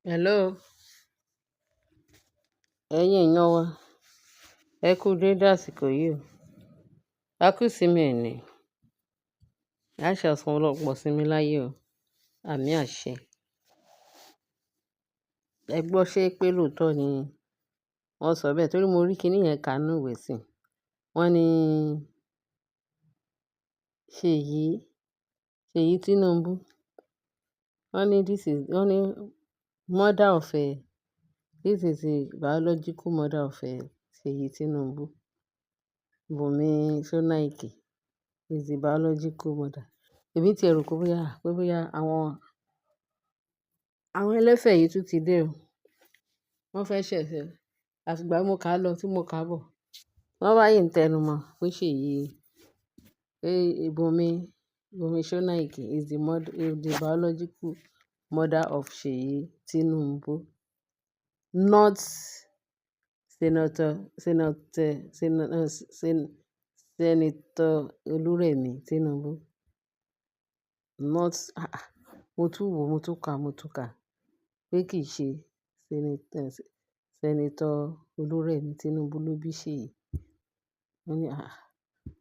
Hello, ẹ̀yin èèyàn wa, ẹ kú dédé àsìkò yìí o. A kú ìsinmi òní. A ṣe ọ̀pọ̀lọpọ̀ ìsinmi láyé o. Àmín àṣẹ. Ẹ gbọ́ ṣé pé lóòótọ́ ni wọ́n sọ bẹ́ẹ̀ torí mo rí kiní yẹn kà nínú ìwé sí. Wọ́n ní Ṣèyí, Ṣèyí Tinubu. Wọ́n ní this is, wọ́n ní mother of a, this is the biological mother of a Ṣèyí Tinubu. Bùnmi Ṣónáìkì is the biological mother. Èmi ti ẹ rò pé bóyá àwọn ẹlẹ́fẹ̀ yìí tún ti dé o. Wọ́n fẹ́ ṣẹ̀fẹ̀. Àfi ìgbà mo kà lọ tí mo kà bọ̀. Wọ́n bá yìí ń tẹnumọ́ pé Ṣèyí, pé Bùnmi, Bùnmi Ṣónáìkì is the mother, is the biological mother of Ṣèyí Tinubu, not Senator, Senator, Senator, Senator Olúrẹ̀mí Tinubu. Not, ah, ah, mo tún wò, mo tún kà pé kì í ṣe Senator, Senator Olúrẹ̀mí Tinubu ló bí Ṣèyí. Wọ́n ní, ah,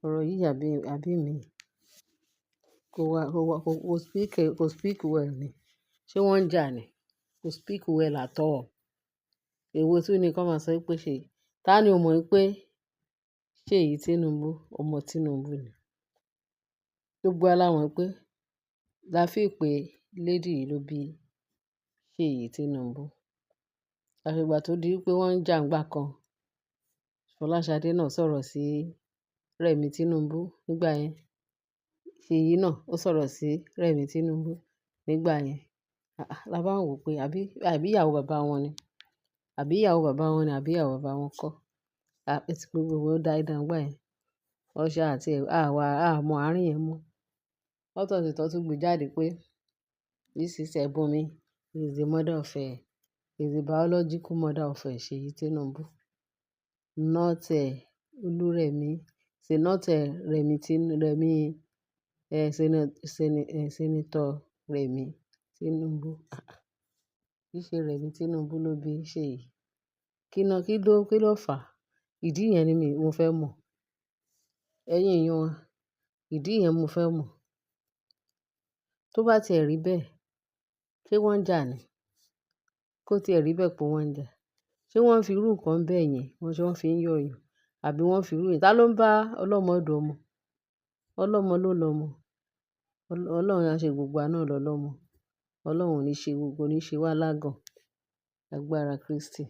ọ̀rọ̀ yìí àbí, àbí mi kò wá, kò wá, kò speak well ni. Ṣé wọ́n ń jà ni? Kò speak well at all. Èwo tún ni kí wọ́n máa sọ pé ṣe. Ta ni o mọ̀ pé Ṣèyí Tinubu ọmọ Tinubu ni? Gbogbo wa la mọ̀ pé, la feel pé lady yìí ló bí Ṣèyí Tinubu. Àfi ìgbà tó di pé wọ́n ń jà ńgbà kan. Fọláṣadé náà sọ̀rọ̀ sí Rẹ̀mí Tinubu nígbà yẹn. Ṣèyí náà ó sọ̀rọ̀ sí Rẹ̀mí Tinubu nígbà yẹn. Ah, la bá ń wò pé àbí, àbí ìyàwó bàbá wọn ni? Àbí ìyàwó bàbá wọn ni? Àbí ìyàwó bàbá wọn kọ́? À, tí gbogbo ó die down nígbà yẹn. Wọ́n ṣá àti ẹ̀, àwa, a mọ àárín yẹn mọ́. Lọ́tọ̀ tí tún gbé jáde pé this is Bùnmi is the mother of is the biological mother of Seyi Tinubu, not Oluremi, say not Remi Tin Remi, Senator Remi Tinubu. Kì í ṣe Remi Tinubu ló bí Seyi. Kí ná, kí ló fà? Ìdí yẹn ni mo fẹ́ mọ̀. Ẹ̀yin èèyàn wa, ìdí yẹn mo fẹ́ mọ̀. Tó bá ti ẹ rí bẹ́ẹ̀, ṣé wọ́n ń jà ni? Kó tí ẹ rí bẹ́ẹ̀ pé wọ́n ń jà. Ṣé wọ́n ń fi irú nǹkan bẹ́ẹ̀ yẹn, wọ́n ṣé wọ́n fi ń yọ èèyàn àbí wọ́n fi irú ta ló ń bá ọlọ́mọ du ọmọ? Ọlọ́mọ ló lọmọ. Ọlọ́run á ṣe gbogbo wa náà lọ́lọ́mọ. Ọlọ́run ò ní ṣe gbogbo, ní ṣe wá lágàn. Agbára Kristi.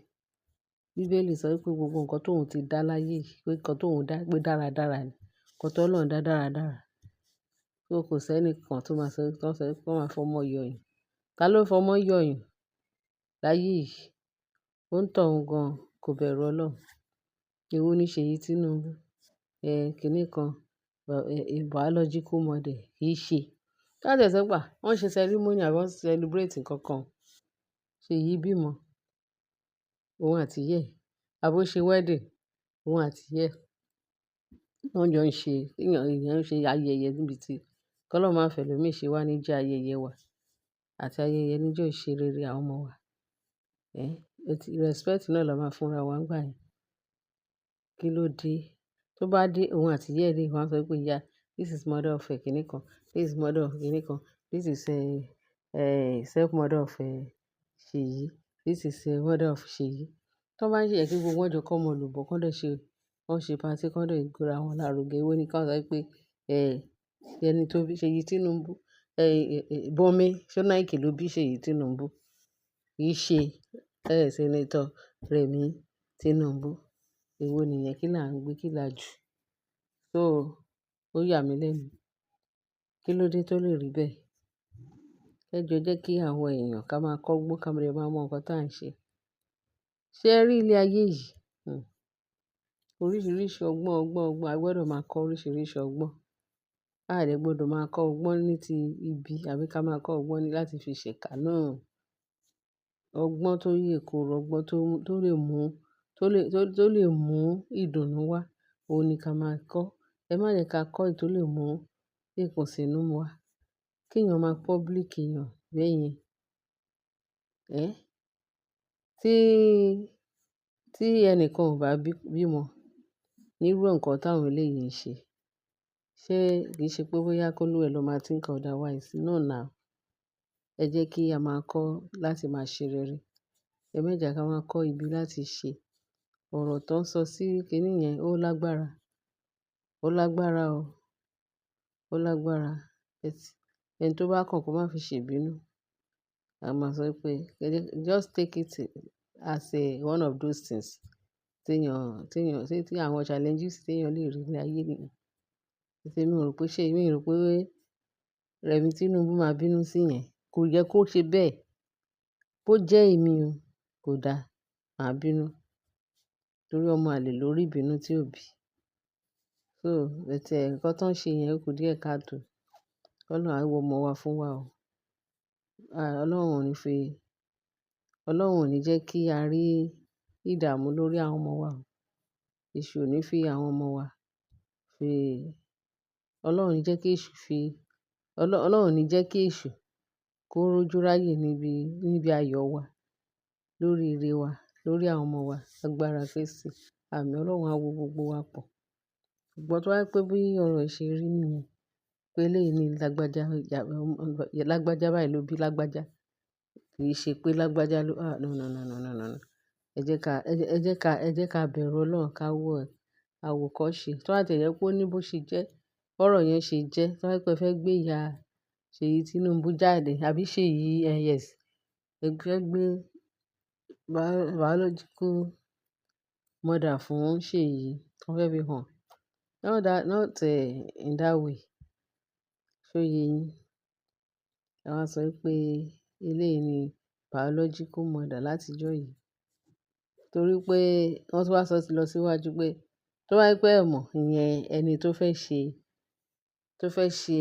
Bíbélì sọ wípé gbogbo nǹkan tóun ti dá láyé yìí, pé nǹkan tóun dá pé dáradára ni. Nǹkan tó Ọlọ́run dá dáradára. So kò sí ẹnì kan tó máa sọ, tó sọ pé wọ́n máa fọmọ yọ èèyàn. Ta ló ń fọmọ yọ èèyàn láyé yìí? Ó ń tọ̀un gan kò bẹ̀rù Ọlọ́run. Èwo ni Seyi Tinubu? Kìní kan, biological mother kì í ṣe. Ká tí ẹ sọ pé wọ́n ṣe ceremony àbí wọ́n celebrate nǹkan kan. Seyi bímọ, òun àti ìyá ẹ̀. Àbí ó ṣe wedding, òun àti ìyá ẹ̀. Wọ́n jọ ń ṣe, èèyàn, èèyàn ń ṣe ayẹyẹ níbi tí kí Ọlọ́run máa fẹ́ lómi ṣe wá níjọ́ ayẹyẹ wa àti ayẹyẹ níjọ́ ìṣerere àwọn ọmọ wa. Respect náà la máa fúnra wa nígbà yẹn. Kí ló dé? Tó bá dé, òun àti ìyá ẹ̀ lè wọ́n á sọ pé ìyá, this is mother of kìní kan, this is mother of kìní kan, this is step mother of Seyi, this is mother of Seyi. Tó bá ń ṣe yẹ kí gbogbo wọn jọ kọ́mọ lùbọ́, kán dẹ̀ ṣe, kán ṣe party, kán dẹ̀ gbéra wọn lárugẹ. Èwo ni kí wọ́n sọ pé, ẹni tó bí Ṣèyí Tinubu, Bùnmi Ṣónáìkì ló bí Ṣèyí Tinubu. Kì í ṣe, Senator Rẹ̀mí Tinubu. Èwo nìyẹn? Kí là ń gbé? Kí là jù? So ó yà mí lẹ́nu. Kí ló dé tó lè rí bẹ́ẹ̀? Ẹ jọ jẹ́ kí àwọn èèyàn ká máa kọ́gbọ́n, ká lè máa mọ nǹkan tí à ń ṣe. Ṣé ẹ rí ilé ayé yìí? Oríṣiríṣi ọgbọ́n, ọgbọ́n, ọgbọ́n. A gbọdọ̀ máa kọ́ oríṣiríṣi ọgbọ́n. A dẹ̀ gbọdọ̀ máa kọ́ ọgbọ́n ní ti ibi àbí ká máa kọ́ ọgbọ́n ní láti fi ṣèkà náà. Ọgbọ́n tó yè kooro, ọgbọ́n tó lè mú, tó lè mú ìdùnnú wá, òun ni ká máa kọ́. Ẹ má jẹ ká kọ́ èyí tó lè mú ìkùnsínú wá. Kí èèyàn máa public èèyàn bẹ́yẹn. Tí, tí ẹnìkan ò bá bí, bímọ nírú nǹkan táwọn eléyìí ń ṣe, ṣé kì í ṣe pé bóyá kó lúwa ẹ lọ máa think otherwise? No now. Ẹ jẹ́ kí a máa kọ́ láti máa ṣe rere. Ẹ má jẹ́ ká máa kọ́ ibi láti ṣe. Ọ̀rọ̀ tó ń sọ sí kíní yẹn ó lágbára. Ó lágbára o. Ó lágbára. Ẹni tó bá kàn kó má fi ṣe ìbínú. A máa sọ pé just take it as a one of those things tí èèyàn, tí èèyàn, tí àwọn challenges tí èèyàn lè rí ní ayé nìyẹn. Èmi ò rò pé ṣe, èmi ò rò pé Rẹ̀mí Tinubu máa bínú sí yẹn. Kò yẹ kó ṣe bẹ́ẹ̀. Bó jẹ́ èmi o, kò da, màá bínú. Torí ọmọ àlè lórí ìbínú tí ó bí. So, but nǹkan tó ń ṣe yẹn ó kù díẹ̀ káàtò. Ọlọ́run á wo ọmọ wa fún wa o. Ọlọ́run ò ní fi, Ọlọ́run ò ní jẹ́ kí a rí ìdààmú lórí àwọn ọmọ wa o. Èṣù ò ní fi àwọn ọmọ wa fi, Ọlọ́run ò ní jẹ́ kí èṣù fi, Ọlọ́run ò ní jẹ́ kí èṣù kó rojú ráyè níbi, níbi ayọ̀ wa, lórí ire wa, lórí àwọn ọmọ wa. Agbára Kristi. Àmín. Ọlọ́run á wo gbogbo wa pọ̀. Ṣùgbọ́n tó bá jẹ́ pé bí ọ̀rọ̀ ṣe rí nìyẹn, pé eléyìí ni lágbájá, lágbájá báyìí ló bí lágbájá. Kì í ṣe pé lágbájá ló, ah no, no, no, no, no, no, no. Ẹ jẹ́ ká, ẹ jẹ́ ká, ẹ jẹ́ ká bẹ̀rù Ọlọ́run ká wọ àwòkọ́ṣe. Tó bá tiẹ̀ jẹ́ pé ó ní bó ṣe jẹ́, bọ́rọ̀ yẹn ṣe jẹ́, tó bá jẹ́ pé ẹ fẹ́ gbé ìyá Ṣèyí Tinubu jáde àbí Ṣèyí, yes, ẹ fẹ́ gbé biological mother fún Ṣèyí, wọ́n fẹ́ fi hàn. Not that, not in that way. Ṣó yé yín? Ẹ wá sọ pé eléyìí ni biological mother láti ọjọ́ yìí. Torí pé wọ́n tún wá sọ lọ síwájú pé tó bá jẹ́ pé ẹ mọ̀, ìyẹn ẹni tó fẹ́ ṣe,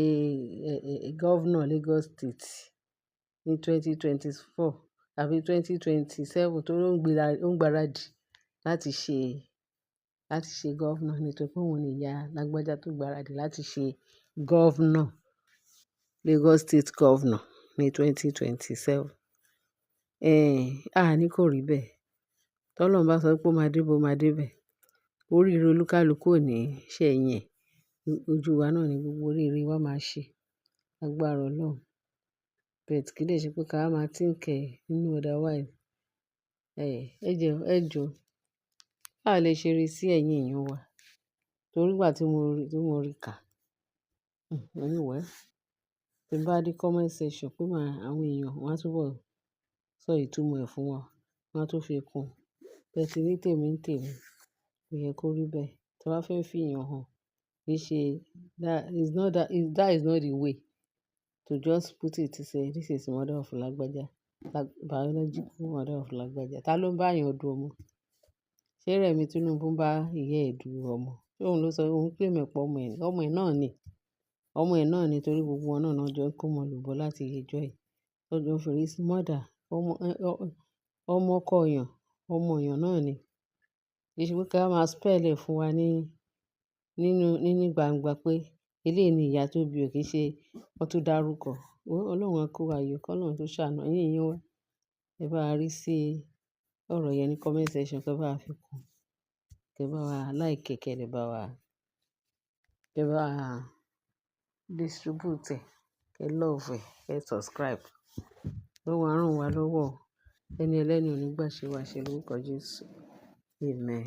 governor Lagos State ní 2024 àbí 2027 torí ó ń gbéra, ó ń gbaradì láti ṣe governor nítorí pé òun ni ìyá lágbájá tó gbaradì láti ṣe governor, Lagos State governor ní 2027. A ní kò rí bẹ́ẹ̀. Tí Ọlọ́run bá sọ pé ó máa dé bó máa dé bẹ́ẹ̀. Oríire olúkálùkù ò ní ṣẹ̀yìn ẹ̀. Ojú wa náà ni gbogbo oríire wa máa ṣe. Agbára Ọlọ́run. But kì í dẹ̀ ṣe pé ká máa think nínú otherwise. Ẹ jọ, ẹ jọ. Báwo lẹ ṣe rí sí ẹ̀yin èèyàn wa? Torí ìgbà tí mo rí kà, anyway, tí n bá dé comment section pé máa, àwọn èèyàn wọ́n á túbọ̀ sọ ìtumọ̀ ẹ̀ fún wa, wọ́n á tún fi kún. But ní tèmi ń tèmi, kò yẹ kó rí bẹ́ẹ̀. Tí wọ́n bá fẹ́ fi èèyàn hàn, kì í ṣe that is not that, that is not the way to just put it to say this is mother of lágbájá, biological mother of lágbájá. Ta ló ń bá èèyàn du ọmọ? Ṣé Rẹ̀mí Tinubu ń bá ìyá ẹ̀ du ọmọ? Ṣé òun ló sọ, òun claim ẹ̀ pé ọmọ ẹ̀ ni? Ọmọ ẹ̀ náà ni. Ọmọ ẹ̀ náà ni torí gbogbo wọn náà náà jọ ń kó ọmọ láti ìjọ yìí. Ó jọ ń fi sí mother, ọmọ, ọmọ ọkọ èèyàn, ọmọ èèyàn náà ni. Kì í ṣe pé ká máa spell ẹ̀ fún wa ní, nínú, ní gbangba pé eléyìí ni ìyá tó bí o, kì í ṣe wọ́n tún dárúkọ. Ọlọ́run á kó wa yọ, kí Ọlọ́run tó ṣàánú ẹ̀yin èèyàn wa. Ẹ bá wa rí sí ọ̀rọ̀ yẹn ní comment section kí ẹ bá wa fi kún. Kí ẹ bá wa like, kí ẹ bá wa, kí ẹ bá wa distribute ẹ̀, kí ẹ love ẹ̀, kí ẹ subscribe. Ọlọ́run á ràn wá lọ́wọ́. Ẹni ẹlẹ́ni ò ní gbà ṣe wa ṣe lórúkọ Jésù. Amen.